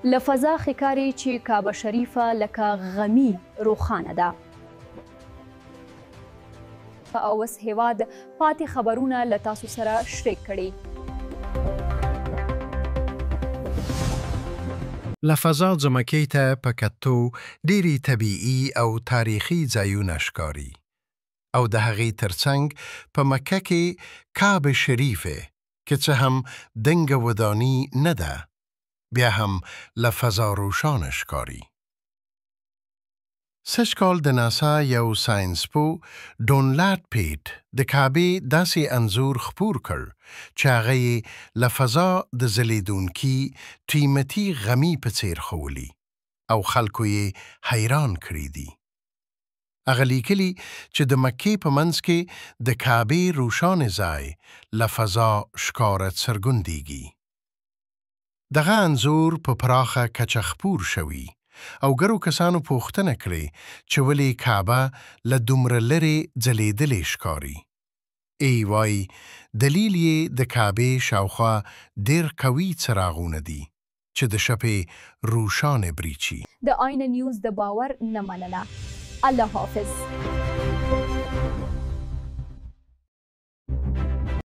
له فضا ښکاري چې کعبه شریفه لکه غمی روښانه ده. اوس هیواد پاتې خبرونه له تاسو سره شریک کړي. له فضا ځمکې ته په کتو ډېری طبیعي او تاریخي ځایونه ښکاري او د هغې ترڅنګ په مکه کې کعبه شریفه که څه هم دنګه وداني نه ده بیا هم له فضا روښانه ښکاري. سږ کال د ناسا یو ساینسپوه ډونلډ پیټ د کعبې داسې انځور خپور کړ چې هغه یې له فضا د ځلېدونکي قیمتي غمي په څېر ښوولي او خلکو یې حیران کړي دي. هغه لیکلي چې د مکې په منځ کې د کعبې روښانې ځای له فضا ښکاره څرګندېږي. دغه انځور په پراخه کچه خپور شوی او ګرو کسانو پوښتنه کړې چې ولې کعبه له دومره لرې ځلېدلې ښکاري. ای وايي دلیل یې د کعبې شاوخوا ډېر قوي څراغونه دي چې د شپې روښانې بریچي. د آینه نیوز د باور نه مننه. الله حافظ.